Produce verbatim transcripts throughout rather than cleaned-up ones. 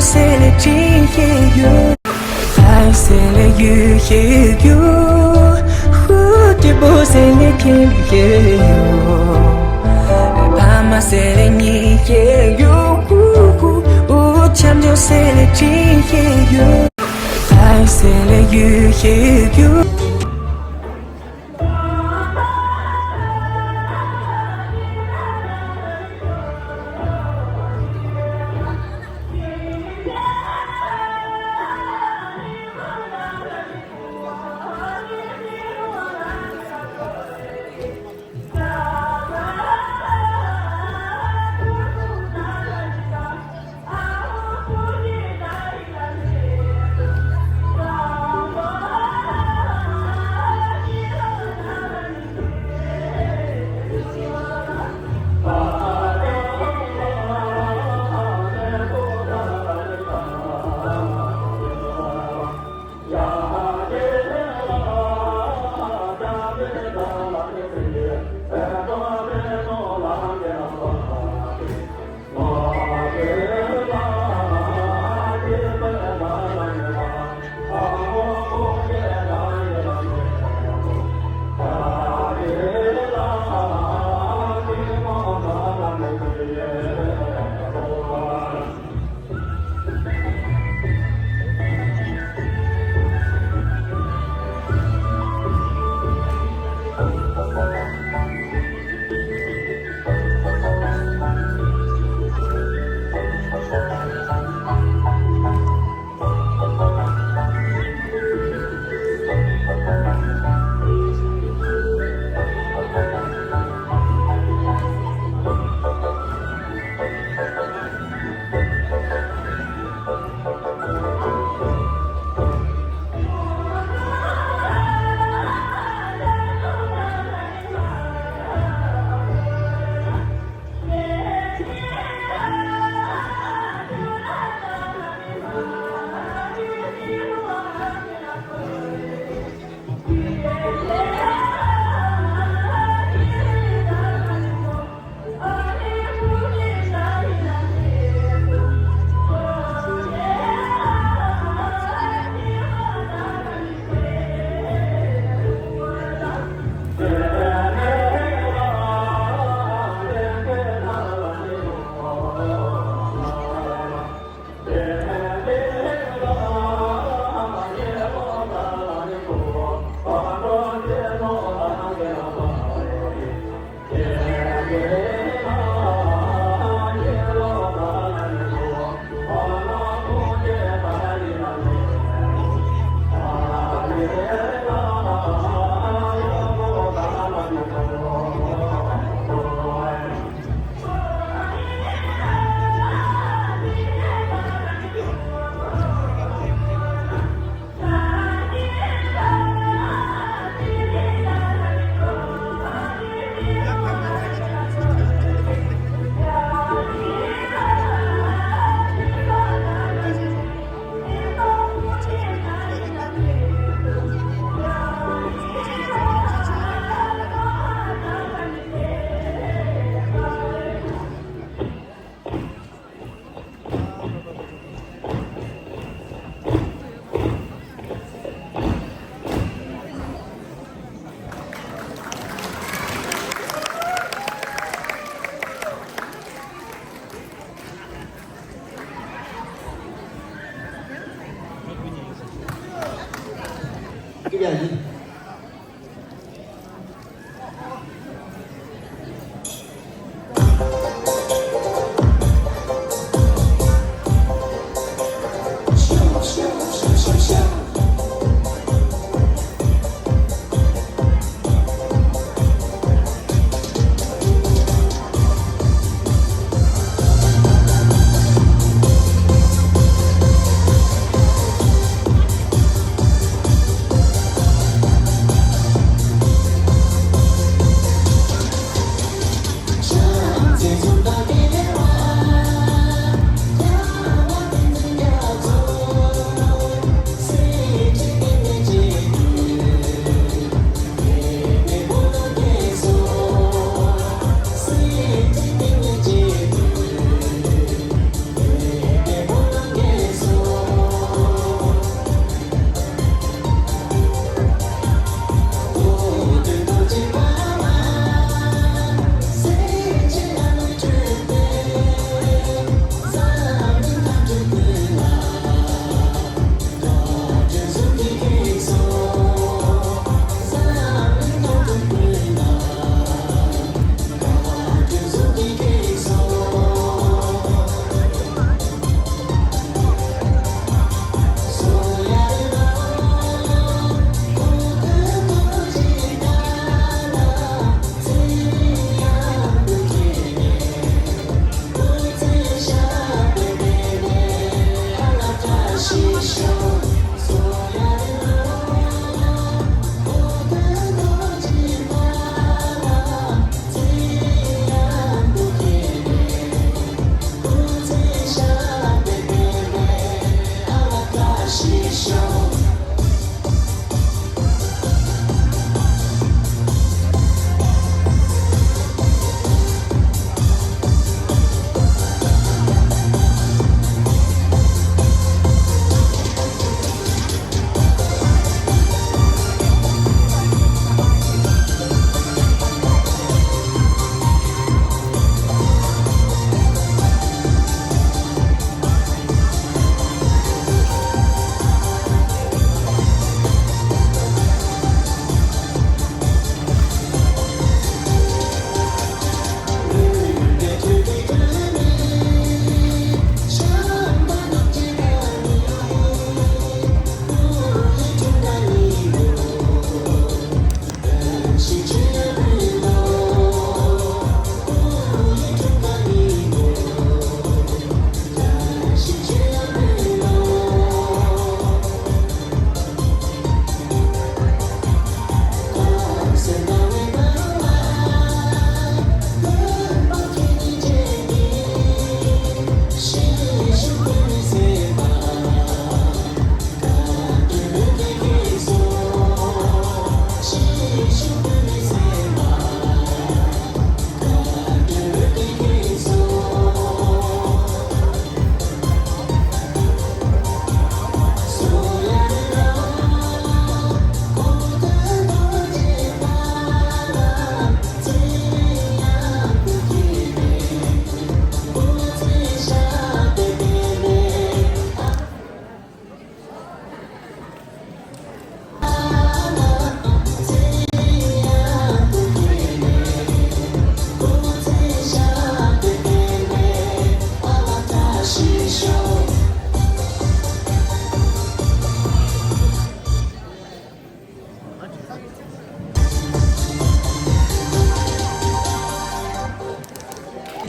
谁来听也有，爱谁来有也有，蝴蝶不谁来听也有，阿妈谁来你也有，呜呼，我抢救谁来听也有，爱谁来有也有。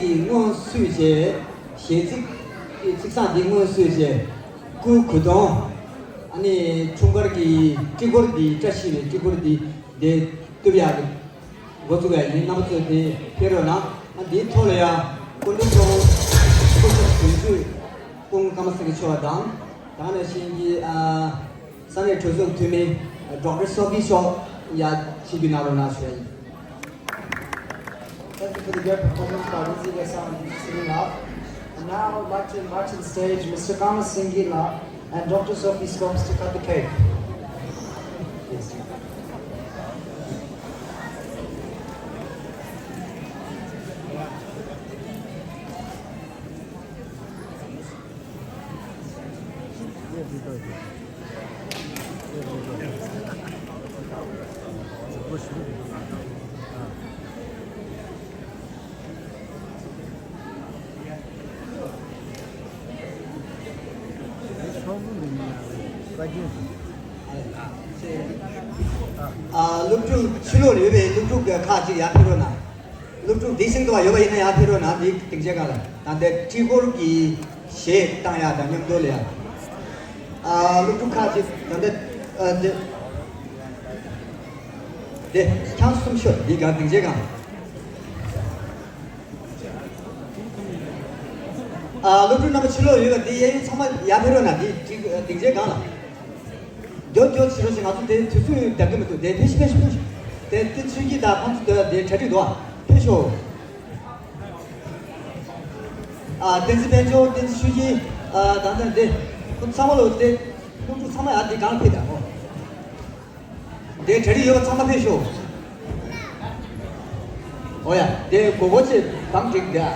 གི་སྔོན་བསུས་བྱས། ཞལ་གཟིགས་ཀྱི་ཚིག་བཟང་འདི་སྔོན་བསུས་བྱས། སྐུ་གོས་ཐུང་། ཨ་ནི་འཁྲུངས་སྐར་གྱི་སྤྲི་གོར་འདི། བཀྲ་ཤིས་པའི་སྤྲི་གོར་འདི་འདི་གཏུབ་ཡག་གི་འགོ་བཙུགས་ཡ་ཡིན། རྣམ་པ་ཚོས་དེ་ཕེབས་རོགས་གནང་། ཨ་འདིའི་ཐོག་ལ་ཡ་སྐུ་མགྲོན་ཚོ་སྐུ་ཞབས་དོན་གཅོད་སྐུ་ངོ་ཀརྨ་སེང་གེ་མཆོག་དང་། དེ་ནང་བཞིན་གྱི་ཨ་ས་གནས་གྲོས་ཚོགས་འཐུས་མི་ཌོག་ཊར་སོ་ཕི་མཆོག་ཡ་ཆིབས་བསྒྱུར་གནང་རོགས་གནང་ཞུ་ཡ་ཡིན། Thank you for the great performance by Rinzai Gaesang and Singila. And now I would like to invite to the stage Mister Kama Singila and Doctor Sophie Scopes to cut the cake. Yes. ཨ། སློབ་ཕྲུག་ཕྱི་ལོགས་ལ་ཡོད་པའི་སློབ་ཕྲུག་ཁག་ཅིག་ཡར་ཕེབས་རོགས་གནང་། སློབ་ཕྲུག་འདི་ཟིན་ཐུབ་པ་ཡོད་པ་ཡིན་ན་ཡར་ཕེབས་རོགས་གནང་། འདི་སྡིངས་ཆའི་སྒང་ལ། ད་ལྟའི་སྤྲི་གོར་གྱི་གཞས་བཏང་ཡག་དང་མཉམ་དུ་ལ་ཡ། ཨ། སློབ་ཕྲུག་ཁག་ཅིག་ད་ལྟ་ཨ་འདི་འདི་ཁྱང་གསུམ་ཤོད། འདི་སྒང་སྡིངས་ཆའི་སྒང་། ཨ། སློབ་ཕྲུག་རྣམ་པ་ཕྱི་ལོགས་ཡོད་པ་འདི་གཡས་གཡོན་ཚང་མ་ཡར་ཕེབས་རོགས་གནང་། འདི་སྡིངས་ཆའི་སྒང་ལ། མགྱོགས་མགྱོགས་བྱེད་རོགས་ཞེས། ང་ཚོ་དེ་དུས་ཚོད་འདང་གི་མི་འདུག་དེ་ཕེབས་ཤོག་ཕེབས་ཤོག་ཕེབས་ཤོག་དེ་བསྟན་འཛིན་ཆོས་སྐྱིད་དང་ཁོང་ཚོ་དེ་དེ་གྲ་སྒྲིག་འདུག་ཨ། ཕེབས་ཤོག་ཨ། བསྟན་འཛིན་དཔལ་འབྱོར། བསྟན་འཛིན་ཆོས་སྐྱིད། ཨ། དང་ལྡན་དེ་ཁོང་ཚང་མ་ལོ་དེ་སློབ་ཕྲུག་ཚང་མ་ཡར་འདི་སྒང་ལ་ཕེབས་དང་། ཨོ། དེ་གྲ་སྒྲིག་ཡོད་པ་ཚང་མ་ཕེབས་ཤོག་ཨོ་ཡ། དེ་གོ་གོ་ཆེ་དང་འགྲིག་དེ།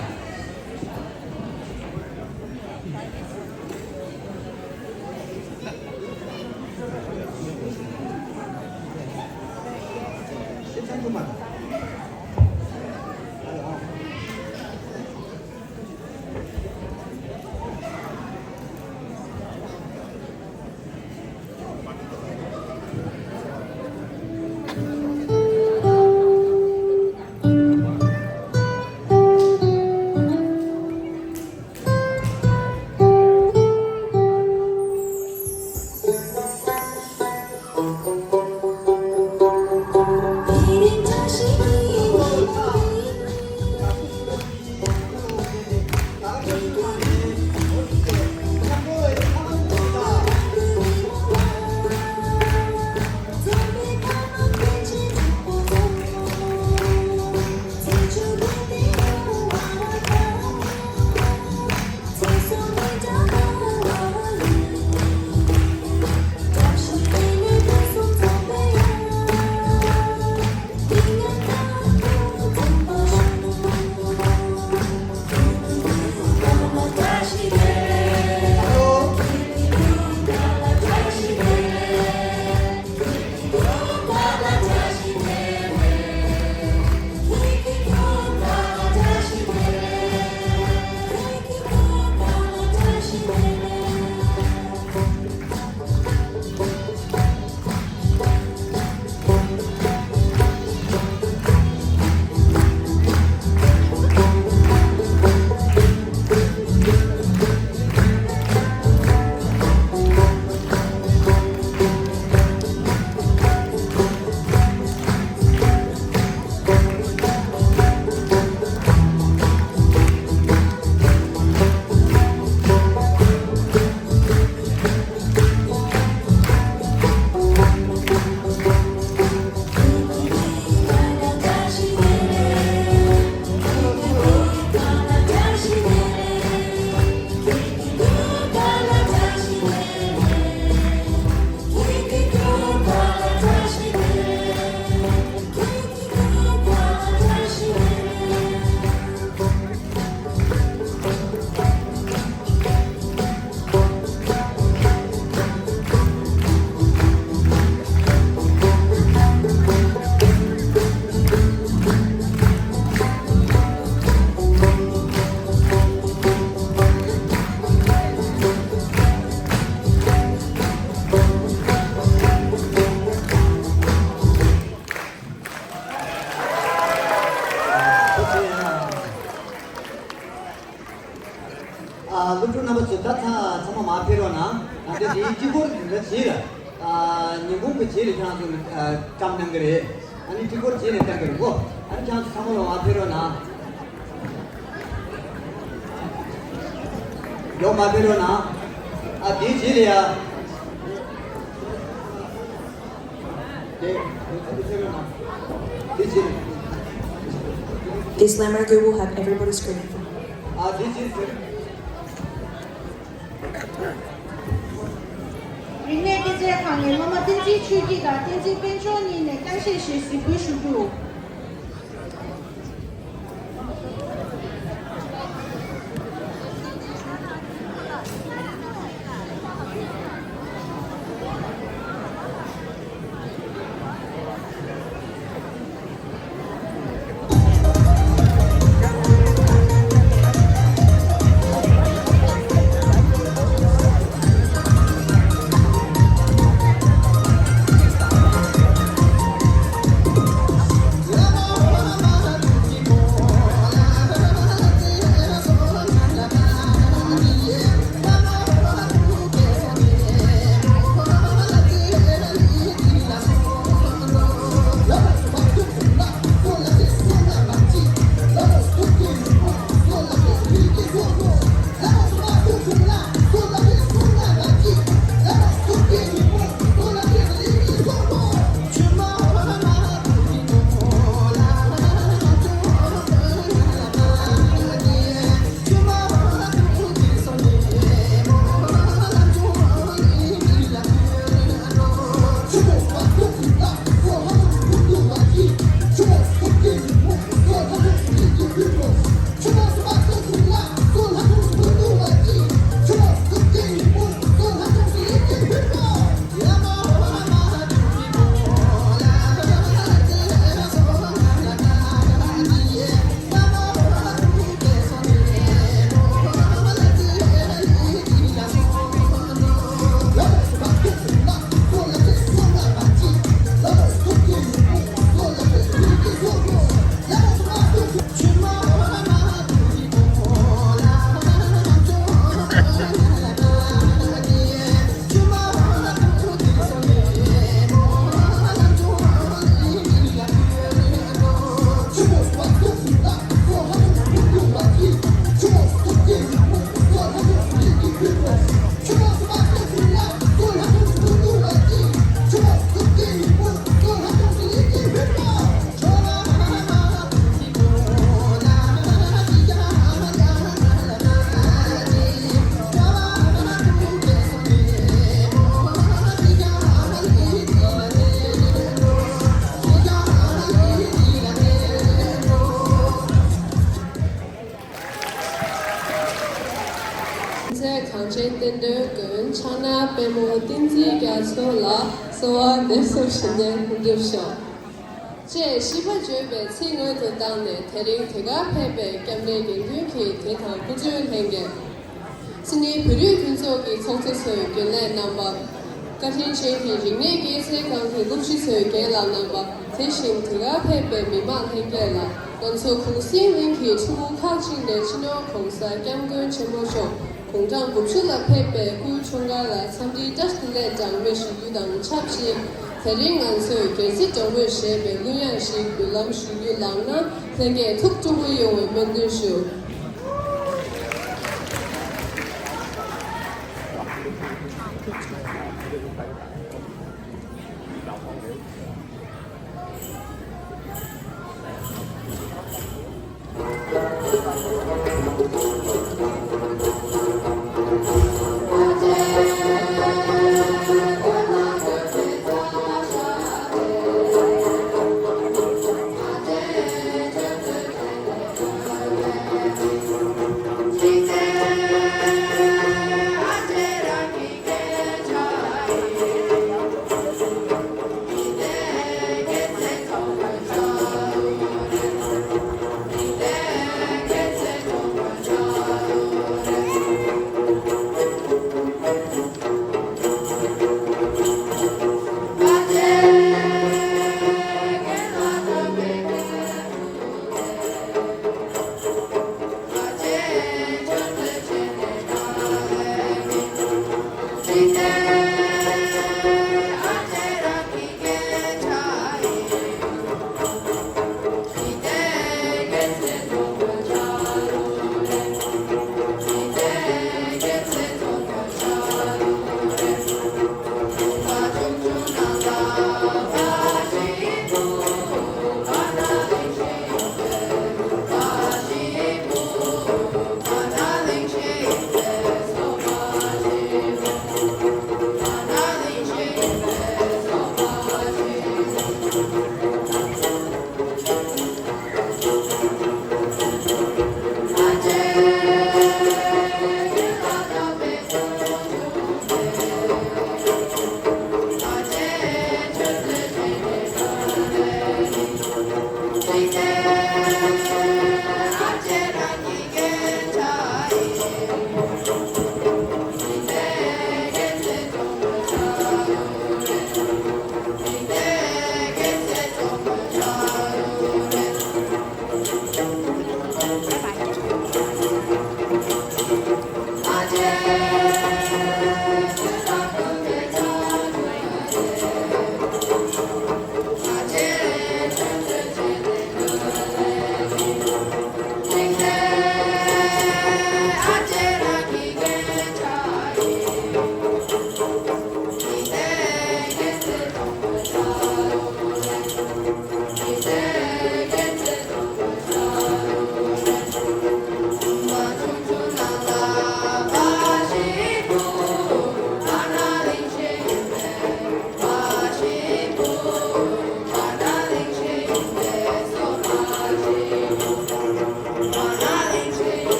སློབ་ཕྲུག་རྣམ་པ་ཚོ་ད་ཚང་ཚང་མ་མར་ཕེབས་རོགས་གནང་། ད་ལྟ་དེའི་དཀྱིལ་འཁོར་འདི་འདྲ་བྱས་ལ། ཉིན་གུང་གི་རྗེས་ལ་ཁྱེད་རང་ཚོ་བཀྲམ་གནང་གི་རེད། ཨ་ནི་དཀྱིལ་འཁོར་རྗེས་ནས་བཀྲམ་གི་རེད་གོ། ཨ་ནི་ཁྱེད་རང་ཚོ་ཚང་མ་ལོག་མར་ཕེབས་རོགས་གནང་། ལོག་མར་ཕེབས་རོགས་གནང་། ཨ་དེའི་རྗེས་ལ་ཡ། དེ་དེ་ཕེབས་རོགས་གནང་། དེའི་རྗེས་ལ། This Lamb Market will have everybody screaming. ཨ་དེའི་རྗེས་ལ། རིག་གནས་སྐྱེད་ཚལ་ཁང་ནས་སློབ་མ་བསྟན་འཛིན་ཆོས་སྐྱིད་དང་བསྟན་འཛིན་དཔལ་འབྱོར་གཉིས་ནས་རྟེན་གཞི་བཞེས་གཟིགས་འབུལ་ཞུ་རྒྱུ། ཚལ་གངས་ཅན་བསྟན་འགྲོའི་མགོན་ཕྱག་ན་པདྨོ་བསྟན་འཛིན་རྒྱ་མཚོ་ལ་གསོལ་བ་འདེབས་སོ་ཞུས་ནས་ལྷུན་གྲུབ་ཤོག་ཅེས་ཤིས་པ་བརྗོད་པའི་ཚིག་སྔོན་དུ་བཏང་ནས། དེ་རིང་དེ་གར་ཕེབས་པའི་སྐྱབས་གནས་དགེ་འདུན་གྱིས་དད་དང་སྐུ་གཟུགས་ལྷན་རྒྱས། སིད་ནི་བོད་རིགས་མཐུན་ཚོགས་ཀྱི་ཚོགས་གཙོ་ཚོའི་རྒྱུན་ལས་རྣམ་པ། བཀའ་དྲིན་ཅན་གྱི་རིག་གནས་སྐྱེད་ཚལ་ཁང་གི་སློབ་སྤྱི་ཚོའི་རྒན་ལགས་རྣམ་པ། དེ་བཞིན་དེ་གར་ཕེབས་པའི་མི་མང་ལྷན་རྒྱས་ལ། ང་ཚོ་གུང་སེང་གླིང་གི་ཕྲུ་གུ་ཁག་ཅིག་ནས་སྤྱི་ནོར་༸གོང་ས་༸སྐྱབས་མགོན་ཆེན་པོ་མཆོག་དགུང་གྲངས་དགུ་བཅུ་ལ་ཕེབས་པའི་སྐུའི་འཁྲུངས་སྐར་ལ་འཚམས་འདྲིའི་བཀྲ་ཤིས་བདེ་ལེགས་གྲངས་མེད་ཞུ་རྒྱུ་དང་ཆབས་ཅིག་དེ་རིང་ང་ཚོས་རྒྱལ་སྲིད་སྦྲང་བུས་བཞེས་པའི་གླུ་དབྱངས་ཤིག་འབུལ་ལམ་ཞུ་རྒྱུ་ལགས་ན། ལྷན་རྒྱས་ཐུགས་སྤྲོ་པོ་ཡོང་བའི་སྨོན་འདུན་ཞུ།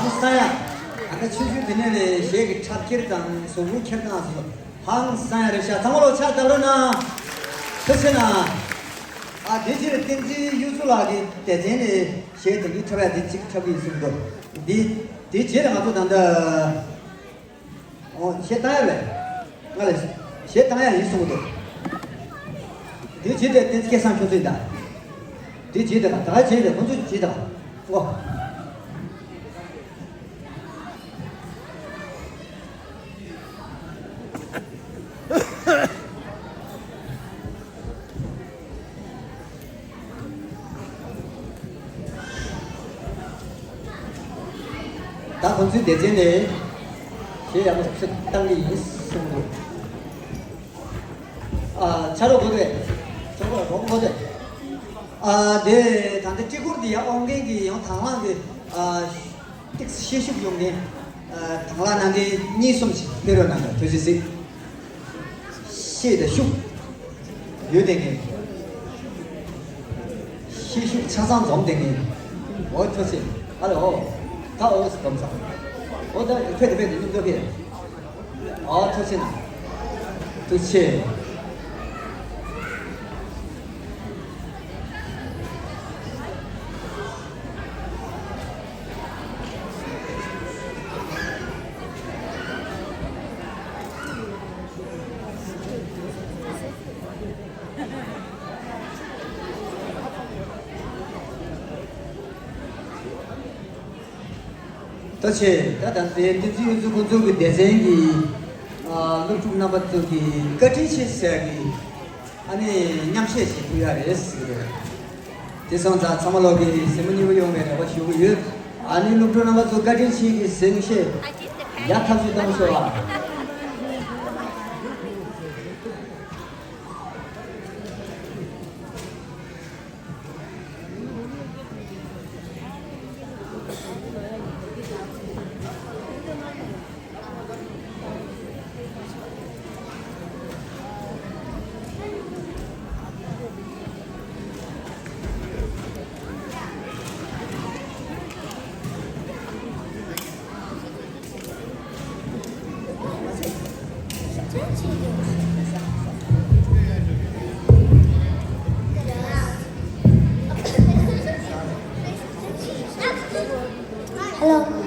ཧང་སང་ཡ། ད་ལྟ་ཆུང་ཆུང་དེ་ནས་ལས་གཞས་ཀྱི་འཁྲབ་འཁྱེར་དང་གཟུགས་པོ་འཁྱེར་སྟངས་སོགས་ཧང་སང་ཡ་རེད་ཤག་ཚང་མ་ལོ་ཕྱག་བརྡབ་རོགས་གནང་། ཐུགས་རྗེ་གནང་། ཨ་དེ་ཕྱིར་བསྟན་འཛིན་གཡུ་མཚོ་ལགས་ཀྱིས་སྡེ་ཚན་ནས་གཞས་དེ་འདྲ་འཁྲབ་ཡ་དེ་གཅིག་འཁྲབ་ཀྱི་ཡིན་གསུངས་འདུག་འདི་དེ་རྗེས་ལ་ང་ཚོ་ད་ལྟ། ཨོ་གཞས་བཏང་ཡ་ལས། ང་ལ་གཞས་བཏང་ཡ་ཡིན་གསུངས་འདུག་འདི་བྱས་ཏེ་བསྟན་འཛིན་སྐལ་བཟང་ཁྱོད་ཚོ་ཡིན་ད། འདི་བྱས་ཏེ་ད་ག་བྱས་ཏེ་ཁོང་ཚོ་བྱས་ད། ཨོ། ད་ཁོང་ཚོའི་སྡེ་ཚན་ནས་གཞས་ཡག་པོ་ཞིག་བཏང་གི་ཡིན་གསུངས་འདུག་ཨ་ཆ་རོགས་གོ་དེ། ཆ་རོགས་གོ་དེ། ཨ་དེ་ད་ལྟ་སྤྲི་གོར་འདི་ཡང་ཨོང་མཁན་གྱི་ཡང་དང་བླངས་ཀྱི་ཨ། ཏིག་ཙི་ཤེད་ཤུགས་ཡོང་མཁན། ཨ་དང་བླངས་གནང་མཁན་གཉིས་གསུམ་ཞིག་ཕེབས་རོགས་གནང་དང་། ཐུགས་རྗེ་གཟིགས། ཤེད་དང་ཤུགས་ཡོད་བསྡད་མཁན། ཤེད་ཤུགས་ཆ་ཚང་འཛོམས་བསྡད་མཁན། འོ་ཐུགས་རྗེ་ཆེ། ཨ་ལོ། ད་འོ་སི་འཛོམས་ཚར། འོ་ད་ཕེབས་དང་ཕེབས་དང་སྙིང་སྟོབས་ཕེབས། ཨོ་ཐུགས་རྗེ་གནང་། ཐུགས་རྗེ་ཆེ། ད་ཆེ་ད་ད་ལྟའི་བསྟན་འཛིན་གཡུ་མཚོ་ཁོང་ཚོ་གི་སྡེ་ཚན་གྱི་ཨ་སློབ་ཕྲུག་རྣམ་པ་ཚོ་གི་བཀའ་དྲིན་ཆེ་ཟེར་གི་ཨ་ནི་མཉམ་བཤད་ཞིག་ཕུལ་ཡ་རེད་ཟེར་གི་རེད། དེ་སོང་ཙང་ཚང་མ་ལོག་གི་གཟིགས་མོ་མཉེས་པོ་ཡོང་བའི་རེ་བ་ཞུ་གི་ཡོད། ཨ་ནི་སློབ་ཕྲུག་རྣམ་པ་ཚོ་བཀའ་དྲིན་ཆེ་གི་གཟིགས་བཤད་ཡག་ཐག་ཆོད་གཏོང་ཤོག་ཨ། Hello.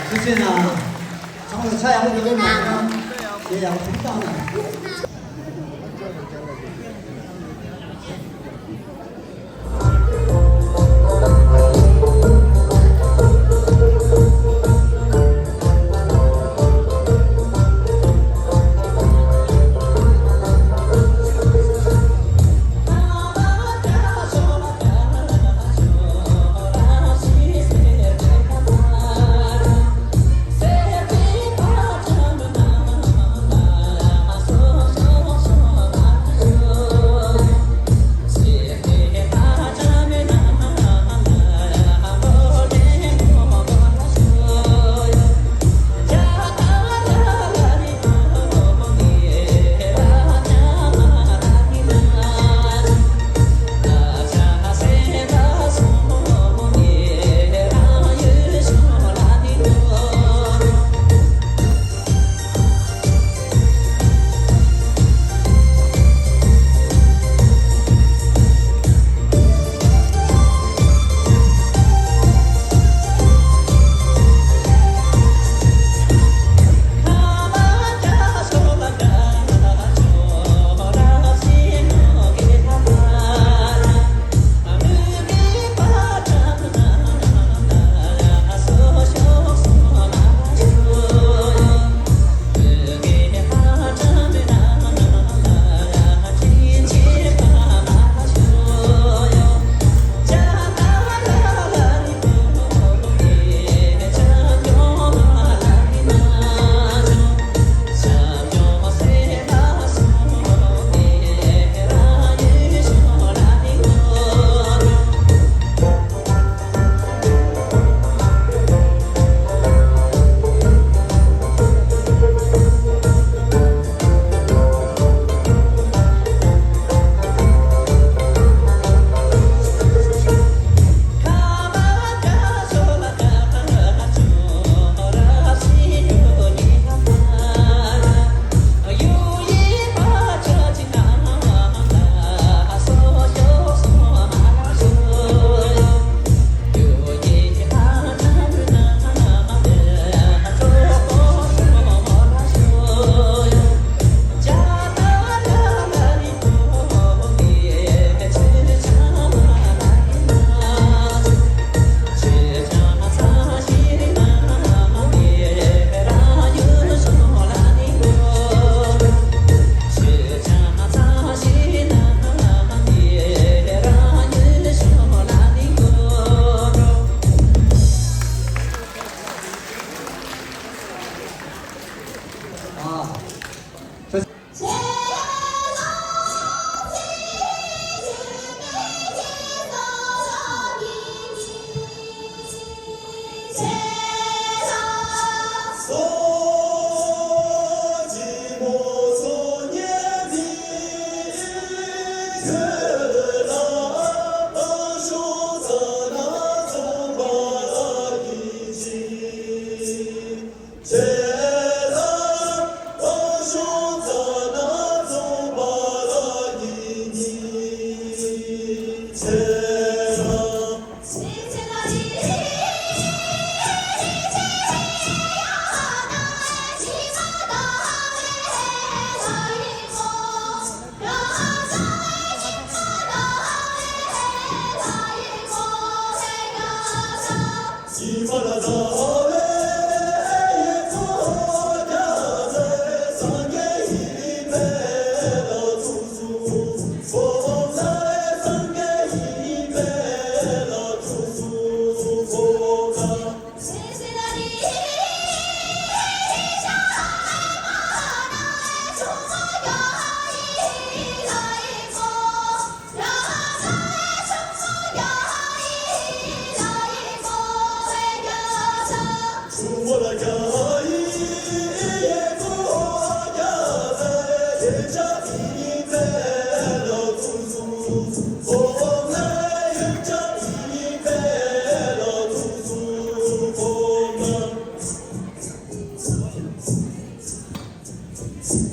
ཐུགས་རྗེ་གནང་། ཚང་མས་ཆ་ཡག་པོ་འདུག་གི་མ་གནང་། དེ་ཡག་པོ་ཐུགས་བཏང་གནང་།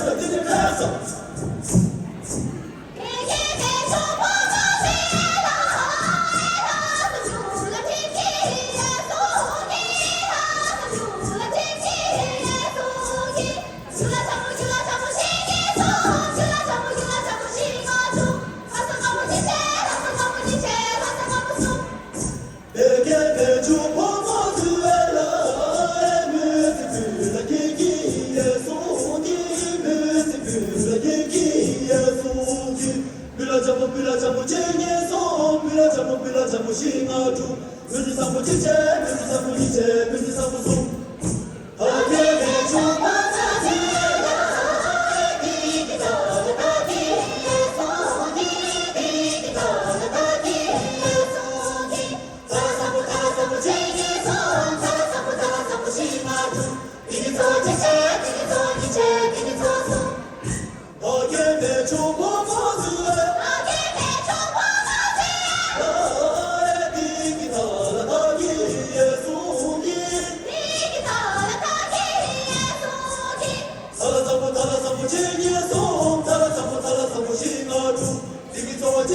ཐུགས་རྗེ་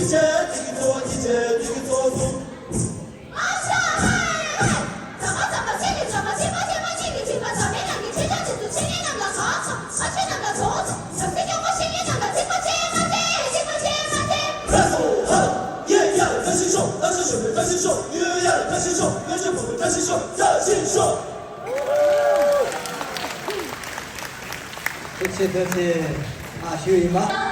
ཆེ། ཐུགས་རྗེ་ཆེ། ཨ་ཞུ་ཡིན་པ།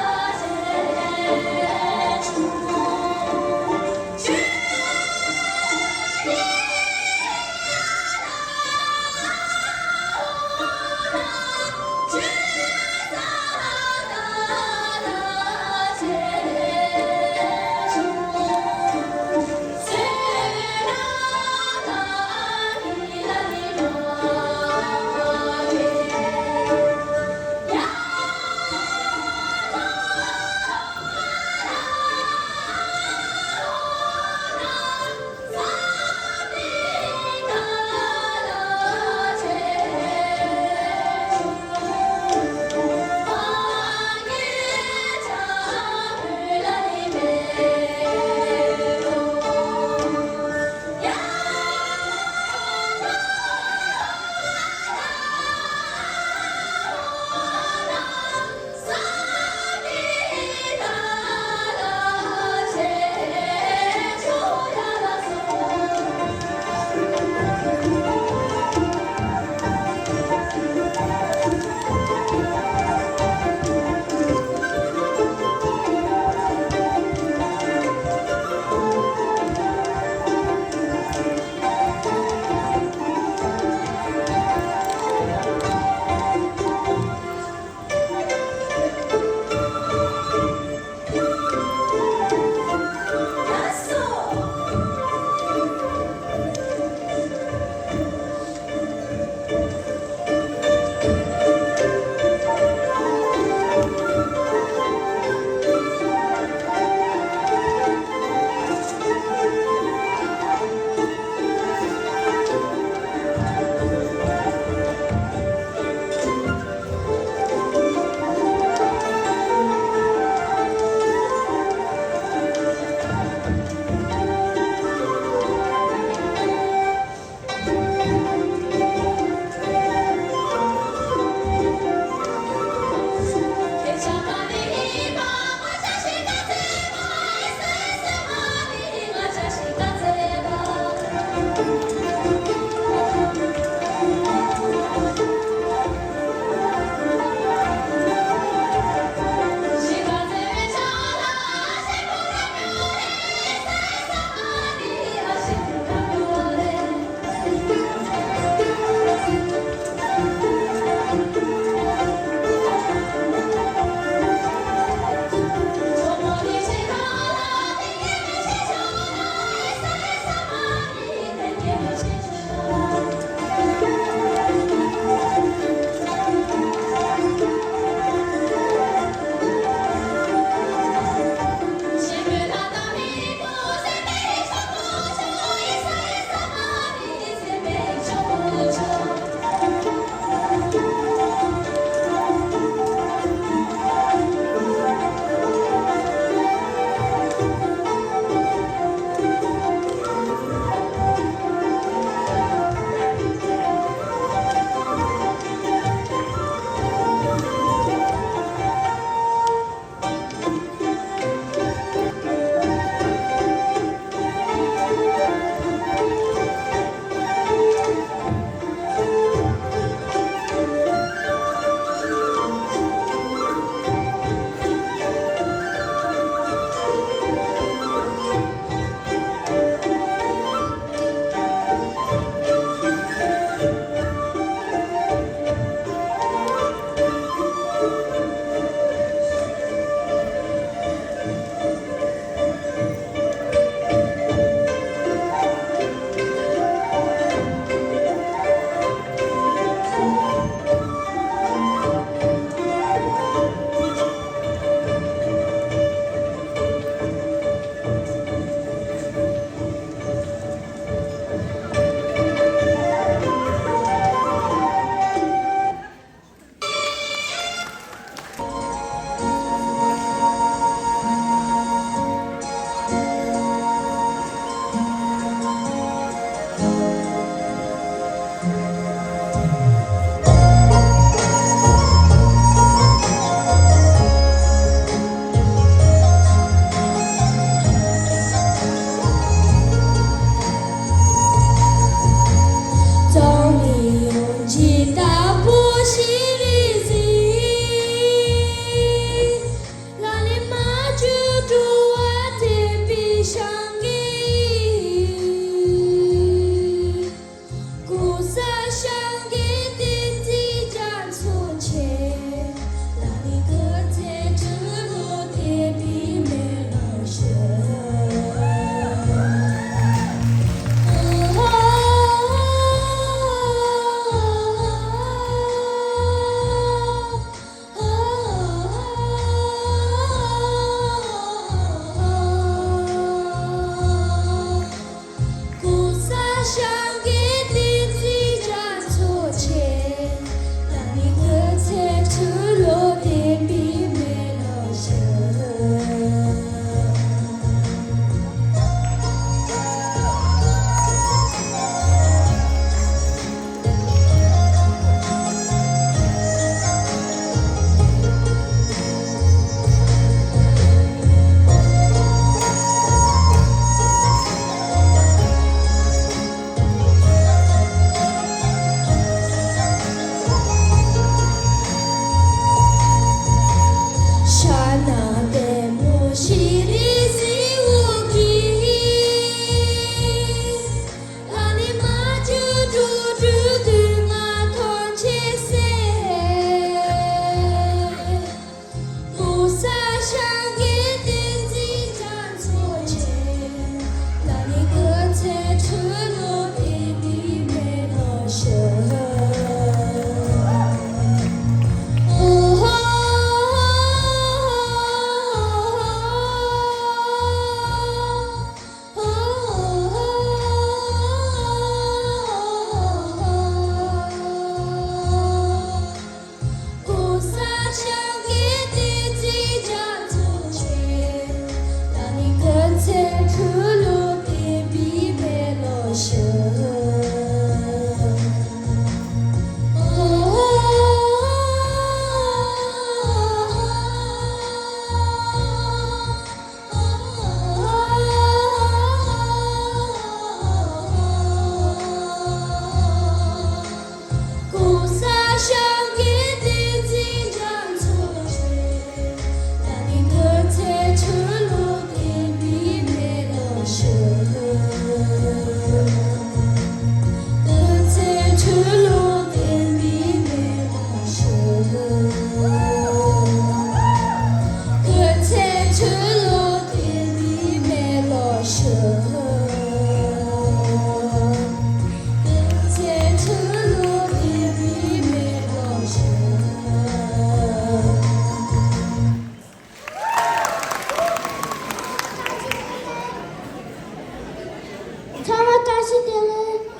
ཚང་མ་བཀྲ་ཤིས་བདེ་ལེགས།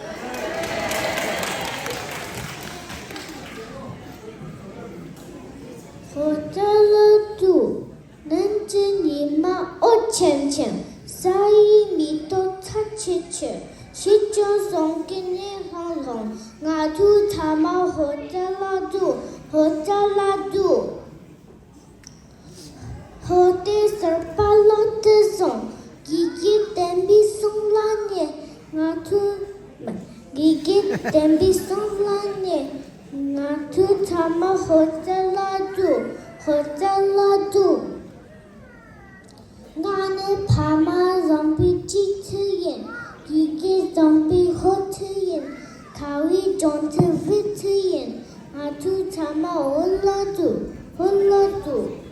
ཧོ་ཙ་ལ་ཙུ། ནན་ཅིན་ཉི་མ་འོད་ཆེམ་ཆེམ། ས་ཡི་མེ་ཏོག་ཚ་ཆེ་ཆེ། ཞིབ་ཅིང་བཟང་གི་ནས་ལྷང་ལྷང་། ང་ཚོ་ཚང་མ་ཧོ་ཙ་ལ་ཙུ། ཧོ་ཙ་ལ་ཙུ། ཧོ་ཏེ་ཟུར་པ་ལོ་ཏི་སོང་། དགེ་རྒན་བསྟན་པའི་གསུང་ལ་ཉན། ང་ཚོ། དགེ་རྒན་བསྟན་པའི་གསུང་ལ་ཉན། ང་ཚོ་ཚང་མ་ཧོ་ཙ་ལ་ཙུ། ཧོ་ཙ་ལ་ཙུ། ང་ནི་ཕ་མ་བཟང་པོའི་སྤྱི་ཚུལ་ཡིན། དགེ་རྒན་བཟང་པོའི་ཧོ་ཚུལ་ཡིན། ཁ་བའི་གྲོང་ཚུལ་བུ་ཚུལ་ཡིན། ང་ཚོ་ཚང་མ་ཧོ་ལ་ཙུ། ཧོ་ལ་ཙུ།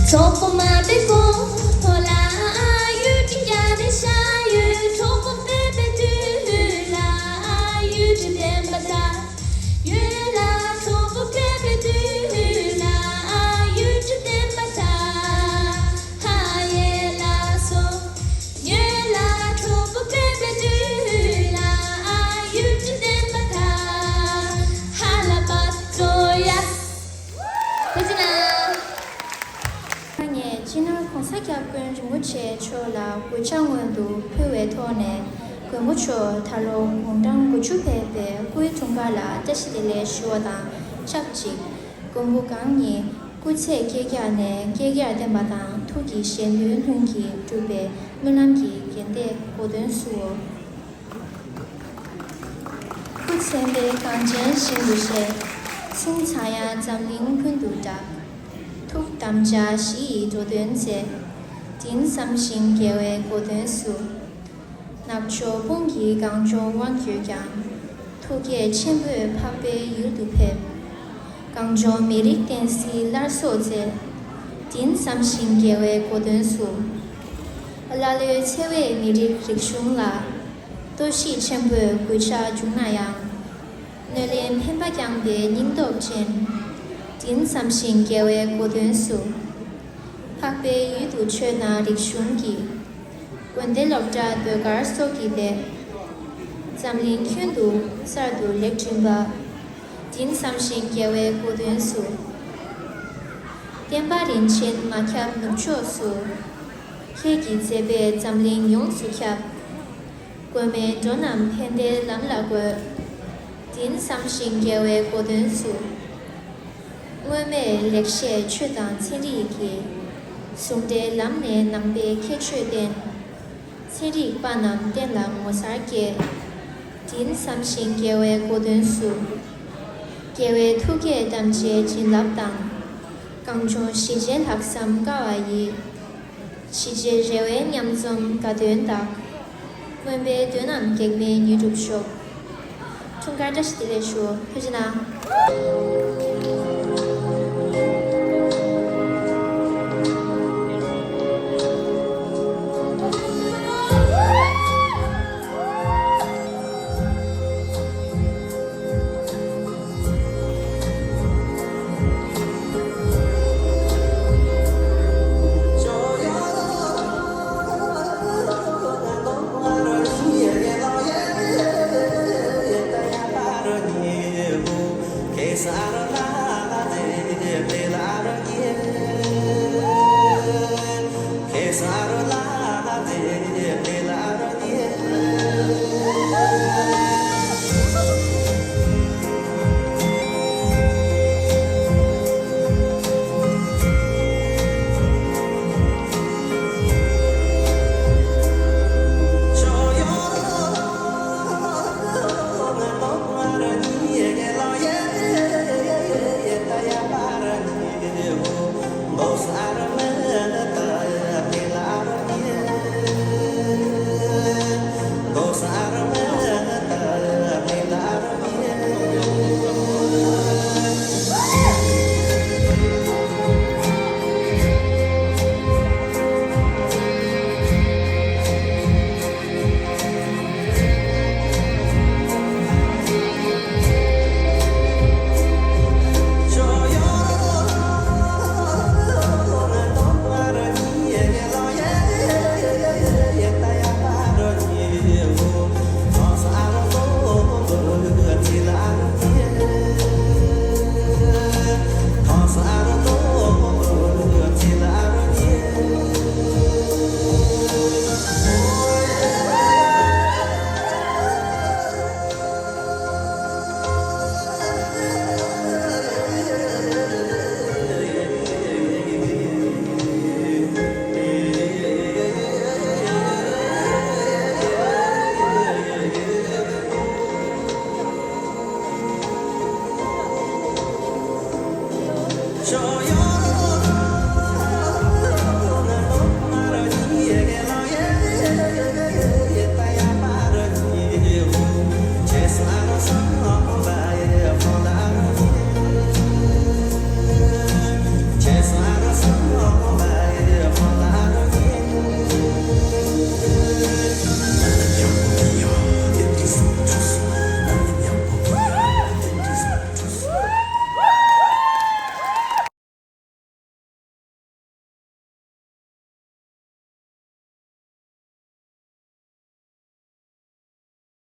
གྲོགས་པོ་མ་པའི་གོ་ཐོ་ལ་ཡུལ་གྱི་རྒྱ་ནས་ཤ་ཡོད། གྲོགས་པོ་པེ་པེ་དུས་ལ་ཡུལ་གྱི་བདེན་པ་དང་། ཡོད་ལ་གྲོགས་པོ་པེ་པེ་དུས་ལ་ཡུལ་གྱི་བདེན་པ་དང་། ཧ་ཡེ་ལ་སོ། ཡོད་ལ་གྲོགས་པོ་པེ་པེ་དུས་ལ་ཡུལ་གྱི་བདེན་པ་དང་། ཧ་ལ་པ་ཏོ་ཡ། ཐུགས་རྗེ་གནང་། ངས་སྤྱི་ནོར་༸གོང་ས་༸སྐྱབས་མགོན་རིན་པོ་ཆེ་མཆོག་ལ་གུས་ཕྱག་སྔོན་དུ་ཕུལ་བའི་ཐོག་ནས། མགོན་པོ་མཆོག་ད་ལོ་དགུང་གྲངས་དགུ་བཅུ་ཕེབས་པའི་སྐུའི་འཁྲུངས་སྐར་ལ་བཀྲ་ཤིས་བདེ་ལེགས་ཞུ་བ་དང་ཆབས་ཅིག། མགོན་པོ་གང་ཉིད་སྐུ་ཚེ་བསྐལ་བརྒྱར་ནས་བསྐལ་བརྒྱར་བརྟན་པ་དང་། ཐུགས་ཀྱི་གཞན་དོན་ལྷུན་གྱིས་གྲུབ་པའི་སྨོན་ལམ་གྱི་རྒྱུན་དེ་གོ་དོན་སུའོ། སྐུ་མཚན་དཔེ་གངས་ཅན་ཞིང་དུ་བཞད། གསུང་ཚངས་དབྱངས་འཛམ་གླིང་ཀུན་ཏུ་གྲགས། ཐུགས་དམ་བཅའ་བཞི་ཡི་འགྲོ་དོན་མཛད། དྲིན་བསམ་ཤིང་རྒྱལ་བའི་གོ་དོན་སུ། ནག་ཕྱོགས་དཔུང་གི་གངས་ལྗོངས་དབང་བསྒྱུར་ཀྱང་། ཐུགས་བསྐྱེད་ཆེན་པོས་འཕགས་པའི་ཡུལ་དུ་ཕེབས། གངས་ལྗོངས་མི་རིགས་བསྟན་སྲིད་སླར་གསོ་མཛད། དྲིན་བསམ་ཤིང་རྒྱལ་བའི་གོ་དོན་སུ། ཀླ་ཀློའི་འཚེ་བས་མི་རིགས་རིག་གཞུང་ལ། གཏོར་བཤིག་ཆེན་པོས་གུས་ཕྱག་བྱུང་ན་ཡང་། གནོད་ལན་འཕེན་པ་བསྐྱངས་པའི་སྙིང་སྟོབས་ཅན། དྲིན་བསམ་ཤིང་རྒྱལ་བའི་གོ་དོན་སུ། འཕགས་པའི་ཡུལ་དུ་ཆོས་དང་རིག་གཞུང་གི། དགོན་སྡེ་སློབ་གྲྭ་ཟློས་གར་སོགས་ཀྱིས་འདེབས། འཛམ་གླིང་ཁྱོན་དུ་གསར་དུ་ལེགས་བསྐྲུན་པ། དྲིན་བསམ་ཤིང་རྒྱལ་བའི་གོ་དོན་སུ། བསྟན་པ་རིན་ཆེན་མ་ཁྱབ་ནུབ་ཕྱོགས་སུ། ཁྱེད་ཀྱི་མཛད་པས་འཛམ་གླིང་ཡོངས་སུ་ཁྱབ། མགོན་མེད་འགྲོ་རྣམས་ཕན་བདེའི་ལམ་ལ་འགོད། དྲིན་བསམ་ཤིང་རྒྱལ་བའི་གོ་དོན་སུ། སྔོན་མེད་ལེགས་བཤད་ཆོས་དང་ཚན་རིག་གི། ཟུང་འབྲེལ་ལམ་ནས་ནང་པའི་ཁྱད་ཆོས་བསྟན། ཚན་རིག་པ་རྣམས་བསྟན་ལ་ངོ་མཚར་སྐྱེས། དྲིན་བསམ་ཤིང་རྒྱལ་བའི་གོ་དོན་སུ། རྒྱལ་བའི་ཐུགས་བསྐྱེད་དམ་བཅའི་བྱིན་རླབས་དང་། གངས་ལྗོངས་གཞིས་བྱེས་ལྷག་བསམ་དཀའ་བ་ཡིས། གཞིས་བྱེས་རེ་བའི་མཉམ་འཛོམས་དགའ་སྟོན་དག། སྨོན་པའི་འདུན་རྣམས་གེགས་མེད་མྱུར་འགྲུབ་ཤོག། འཁྲུངས་སྐར་བཀྲ་ཤིས་བདེ་ལེགས་ཞུ། ཐུགས་རྗེ་གནང་།